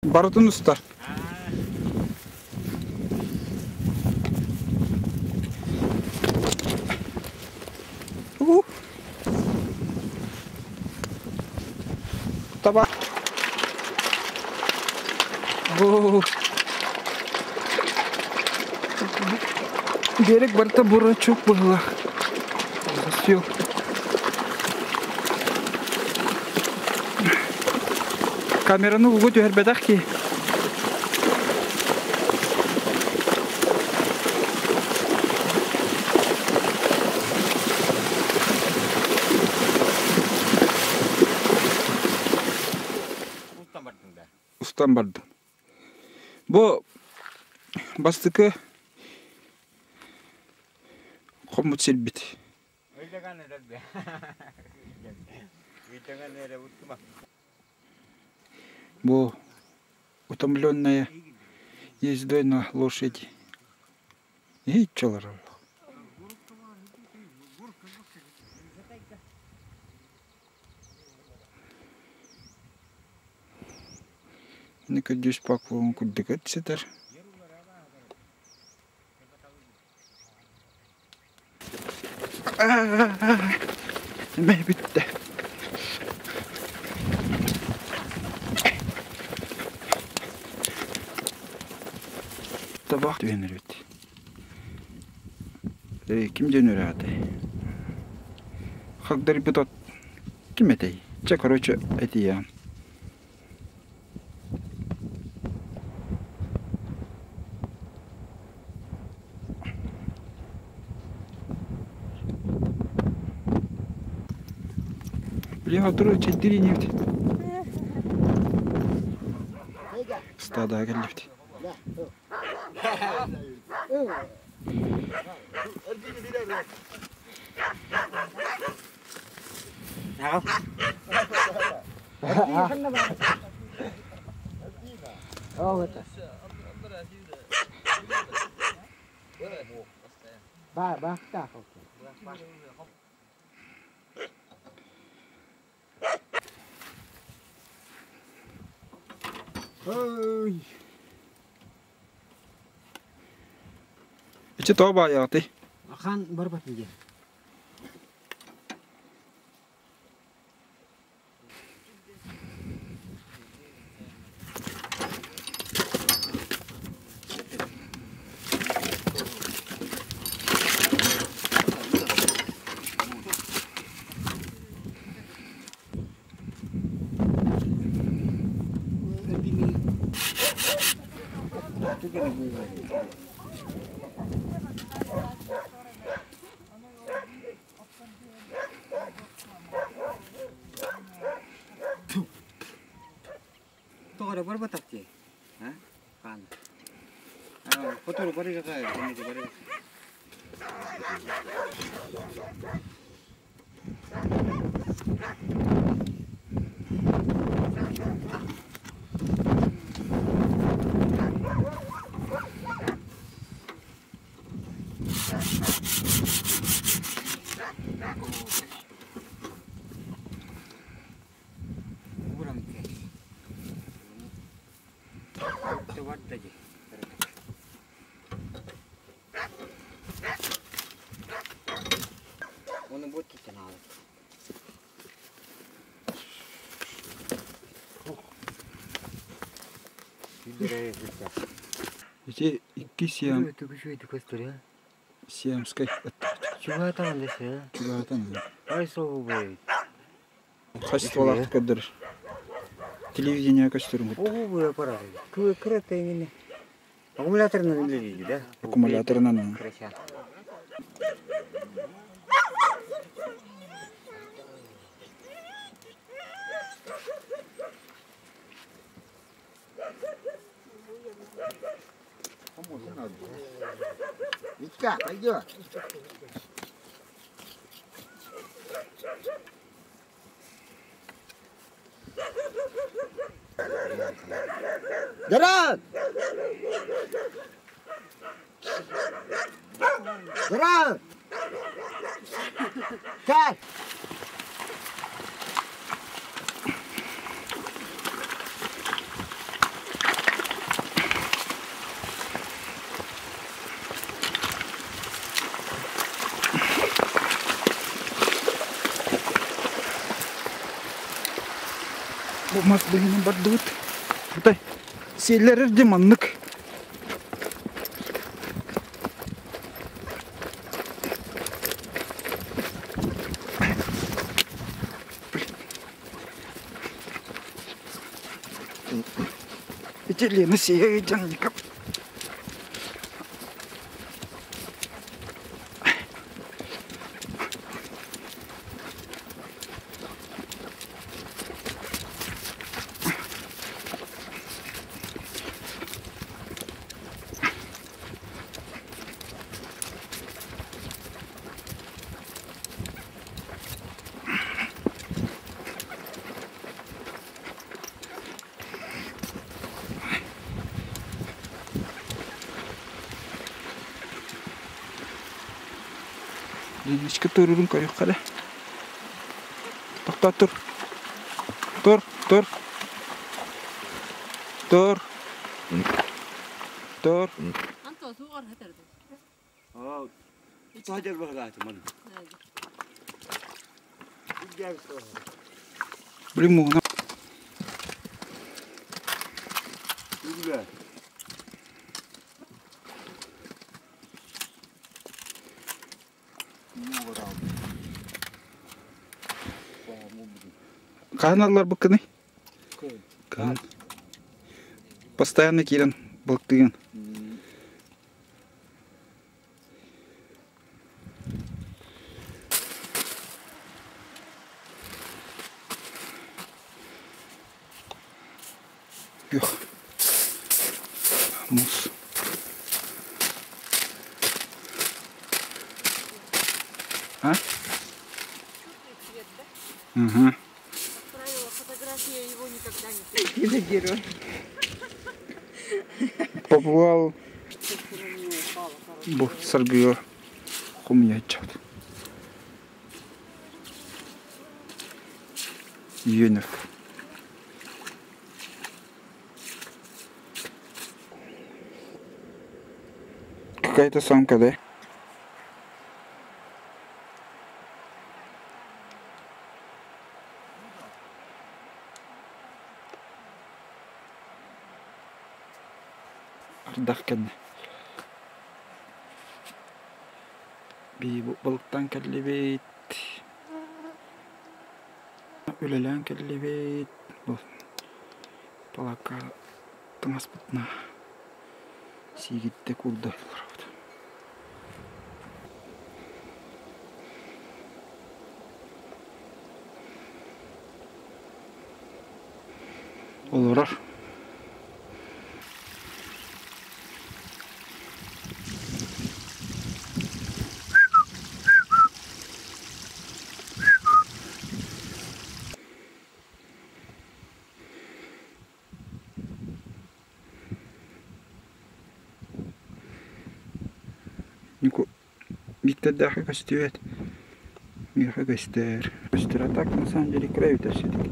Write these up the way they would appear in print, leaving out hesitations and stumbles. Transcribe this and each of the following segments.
Барытын устар. Таба. Берег барыта бурачук быһыылаах. Все. Камераны ууга түһэрбэтэх киһи. Устан бардым. Бу бастакы хоммут сирбит. Бу утомленная ездой на лошади. Иччи олороллор. Никодюс Паковын курдук сытар. Эмэ бүттэ. Табах түһэн эрэбит. Ким диэн үрэҕэтэй? Хагдарбыт от ким этэй? Чэ, короче, этийэм. Бля, туру чэйдиир инибит. Стадаҕа кэллибит. Ичи тоҕо баайаҕытый? Хаан барбатын диэн. Тоҕо эрэ барбатах дии, а? Хаан. Хотуру барыга барыга. Оны бут алып. Ити икки сиам сиамскай Чугатан десе. Чугатан. Ай сол бу. Качестволаахтык көрдөрөр. Телевидение көстөрүн курдук. Оо бу аппарат. Кыра теңине. Аккумуляторынан үлелейді да? Аккумуляторынан. Красиво. Витька, пойдет. Геран! Геран! Кай! Бу мас быһыынан бардыбыт. Бутай сиэллэрэр дьэ маннык. Ити Лена сиэһэ дьанньыкап. Леночка туруорун көрүөххэ эрэ. Тохтоо тур. Тур, тур. Тур. Тур. Блин, муна. Хаһан алларбыккыный? Кыһын. Постоянно киирэн балыктыыгын. Күөх. Муус. А? Угу. Фотография его никогда не Герой. Побывал бу саргыга хомуйааччыбыт. Юнов. Какая-то самка, да? Ардах кэннэ. Бии балыктаан кэллибит. Үлэлээн кэллибит. Бу палаакка таҥаспытына сиигирдэ куурда олоробут. Олорор. Нику Биттэрдээххэ көстүбэт. Миэхэ көстөр. Көстөр, а так на самом деле кыра эбитэ все-таки.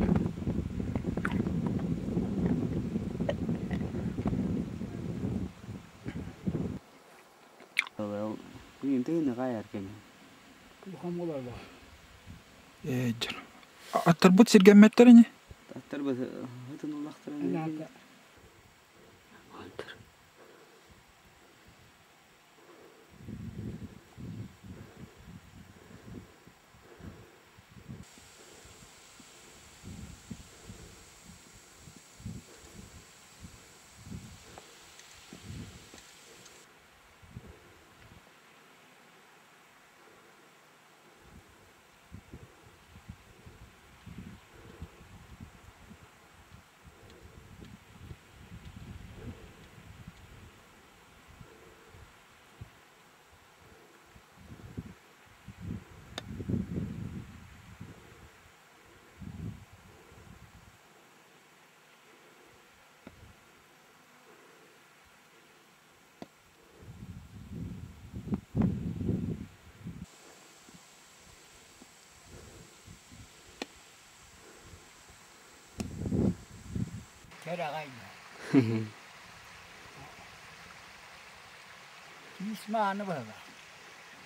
Ээ, дьон. Аттарбыт сиргэммэттэр ини? Аттарбыт ытын улахтара.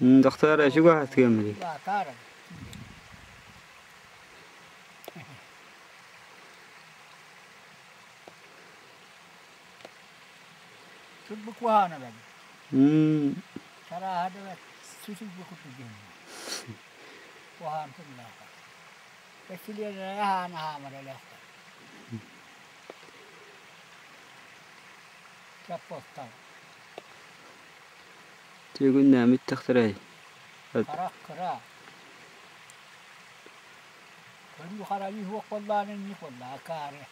Доктор, чуга хатгамри. Сылбы куһаҕана бэрт. Чарааһа да бэрт, сүтүлбү курдук дьиҥнээх. Куһаҕан тыллаах. Бэстилиэннэрэ аһаан аһаамар элэхтэр. Чаппостал. Түгүннээмит тахтарай. Харах кыра. Көрүү харайыы суох буоллаҕына инник буоллаҕа акаары.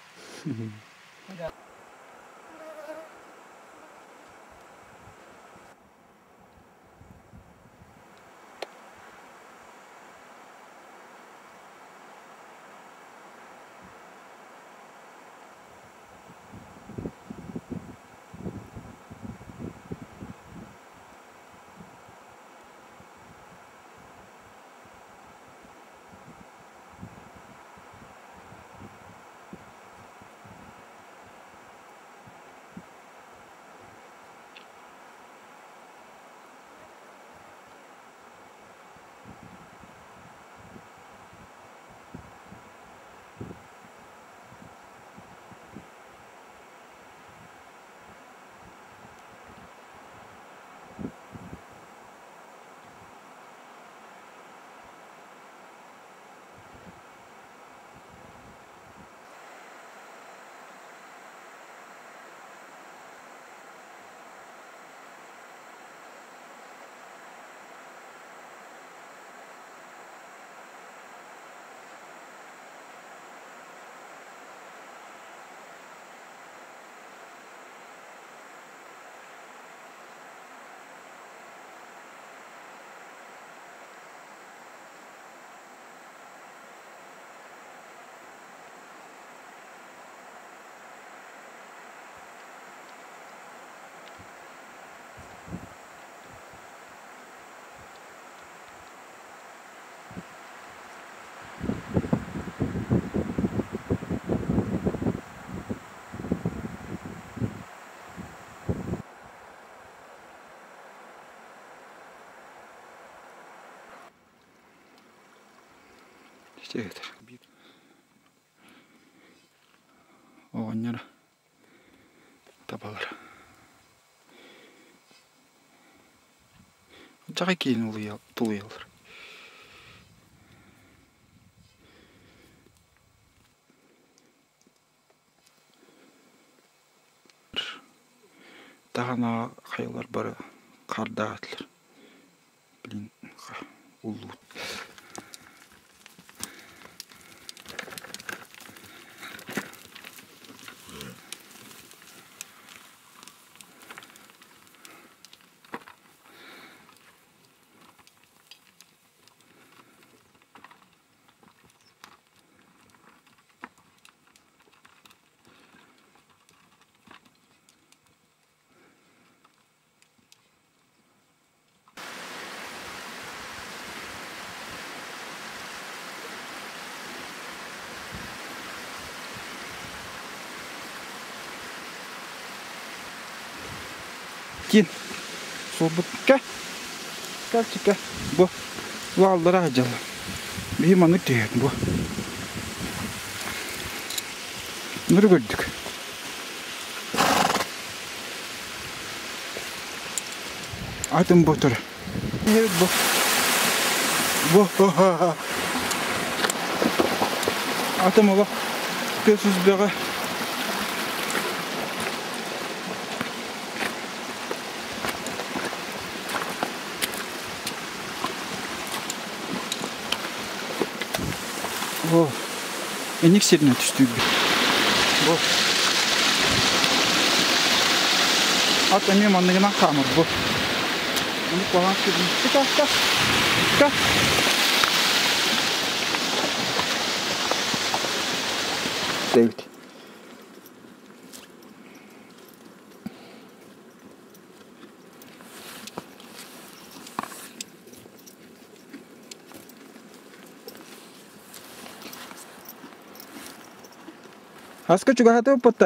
Оҕонньор табалар. Дьаҕай киин тулуйаллар. Таһына хайалар бары хардаатылар. Блин, уллуут. Кин суолбутка кэлчикэ бу лааллара дьалла биһи маннык түһэт бу нуру көрдүк Атын бу тур. Бу. Бу. Атым олох тыас үзбэҕэ. О, эник сиринэн түстүүрбүт. Бу. Ат эмиэ манныгынан хаамар бу. Ону куһаҕан сирин. Ка, ка, ка. Дэвид. Аска чугаһатыбыт